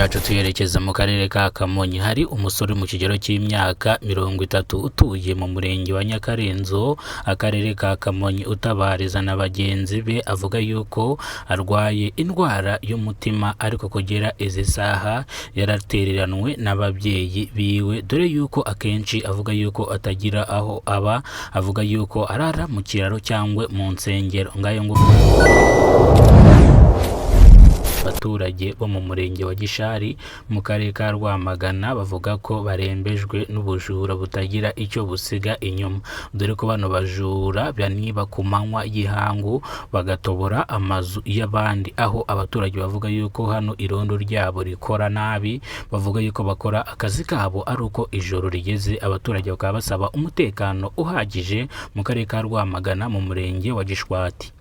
Yacu tuyerekeza mu karere ka Kamonyi. Hari umusore mu kigero cy'imyaka 30 utuye mu murenge wa Nyakarenzo, akarere ka Kamonyi, utabariza na bagenzi be avuga yuko arwaye indwara y'umutima, ariko kugera izi saha yaratereranwe n'ababyeyi biwe, dore yuko akenshi avuga yuko atagira aho aba, avuga yuko arara mu kiraro cyangwa mu nsengero. Ngayo ngo abaturage bo mu murenge wa Gishari mu karere ka Rwamagana bavuga ko barembejwe n'ubujura butagira icyo busiga inyuma, dore ko bano bajura baniba ku manywa y'ihangu bagatobora amazu y'abandi, aho abaturage bavuga yuko hano irondo ryabo rikora nabi, bavuga yuko bakora akazi kabo ari uko ijoro rigeze. Abaturage bakaba basaba umutekano uhagije mu karere ka Rwamagana mu murenge wa Gishwati.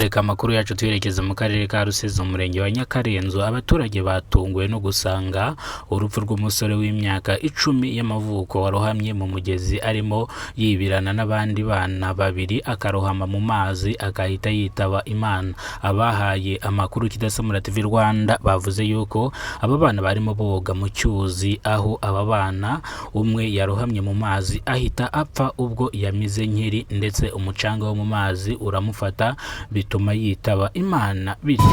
Reka amakuru yacu tuyerekeza mu karere ka Rusizi, umurenge wa Nyakarenzo. Abaturage batunguwe no gusanga urupfu rw'umusore w'imyaka 10 y'amavuko warohamye mu mugezi arimo yibirana n'abandi bana babiri, akarohama mu mazi akahita yitaba Imana. Abahaye amakuru Kidasamura TV Rwanda bavuze yuko aba bana barimo boga mu cyuzi, aho aba bana umwe yarohamye mu mazi ahita apfa ubwo yamize nkeri, ndetse umucanga wo mu mazi uramufata bituma yitaba Imana. Bityo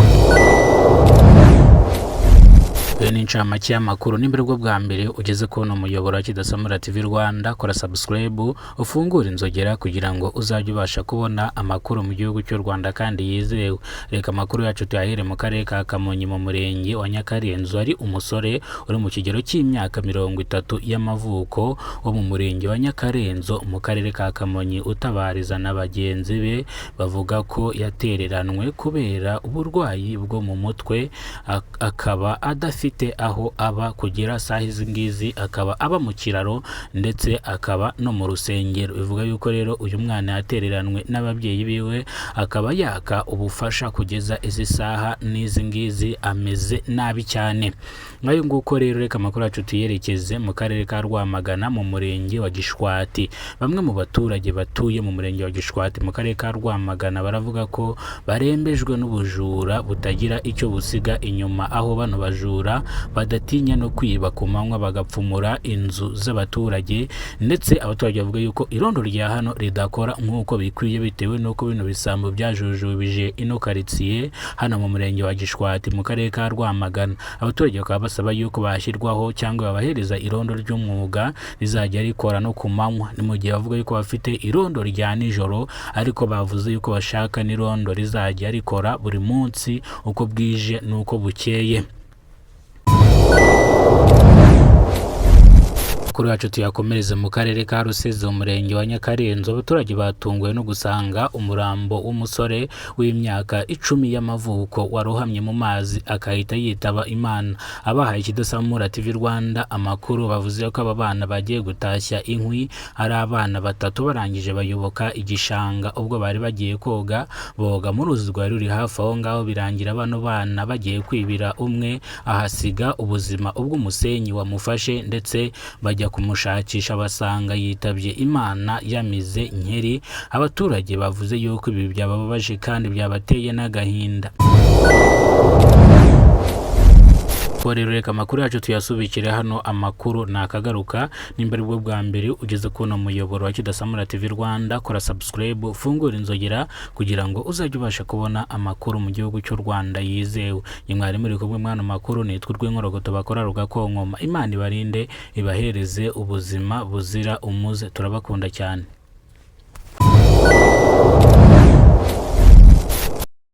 iyo ni incamake y'amakuru. Nimba aribwo bwa mbere ugeze kubona umuyoboro wa Kidasamura TV Rwanda, kora subscribe, ufungure inzogera kugira ngo uzajye ubasha kubona amakuru mu gihugu cy'u Rwanda kandi yizewe. Reka amakuru yacu tuyahere mu karere ka Kamonyi mu murenge wa Nyakarenzo. Hari umusore uri mu kigero cy'imyaka 30 y'amavuko wo mu murenge wa Nyakarenzo mu karere ka Kamonyi, utabariza na bagenzi be bavuga ko yatereranwe kubera uburwayi bwo mu mutwe, akaba adafite aho aba kugera saha izi ngizi, akaba aba mu kiraro ndetse akaba no mu rusengero. Bivuga yuko rero uyu mwana yatereranwe n'ababyeyi biwe, akaba yaka ubufasha kugeza izi saha n'izi ngizi ameze nabi cyane. Ngayo nguko rero, reka amakuru yacu tuyerekeze mu karere ka Rwamagana mu murenge wa Gishwati. Bamwe mu baturage batuye mu murenge wa Gishwati mu karere ka Rwamagana baravuga ko barembejwe n'ubujura butagira icyo busiga inyuma, aho bano bajura badatinya no kwiba ku manywa bagapfumura inzu z'abaturage, ndetse abaturage bavuga yuko irondo rya hano ridakora nk'uko bikwiye bitewe n'uko bino bisambo byajujubije ino karitsiye hano mu murenge wa Gishwati mu karere ka Rwamagana. Abaturage bakaba basaba yuko bashyirwaho cyangwa babahereza irondo ry'umwuga rizajya rikora no ku manywa. Ni mu gihe bavuga yuko bafite irondo rya nijoro, ariko bavuze yuko bashaka n'irondo rizajya rikora buri munsi uko bwije n'uko bukeye. Amakuru yacu tuyakomereze mu karere ka Rusizi, umurenge wa Nyakarenzo. Abaturage batunguwe no gusanga umurambo w'umusore w'imyaka 10 y'amavuko warohamye mu mazi akahita yitaba Imana. Abahaye Kidasamura TV Rwanda amakuru bavuze ko aba bana bagiye gutashya inkwi ari abana batatu, barangije bayoboka igishanga ubwo bari bagiye koga, boga mu ruzi rwari ruri hafi aho ngaho, birangira bano bana bagiye kwibira, umwe ahasiga ubuzima ubwo umusenyi wamufashe, ndetse bajya kumushakisha basanga yitabye Imana yamize nkeri. Abaturage bavuze yuko ibi byabababaje kandi byabateye n'agahinda. Rero reka amakuru yacu tuyasubikire hano, amakuru nakagaruka. Nimba aribwo bwa mbere ugeze kubona umuyoboro wa Kidasamura TV Rwanda, kora subscribe, ufungure inzogera kugira ngo uzajye ubasha kubona amakuru mu gihugu cy'u Rwanda yizewe. Mwari muri kumwe mwana makuru nitwa Urwinkorogoto bakora rugakonkoma. Imana ibarinde, ibahereze ubuzima buzira umuze. Turabakunda cyane.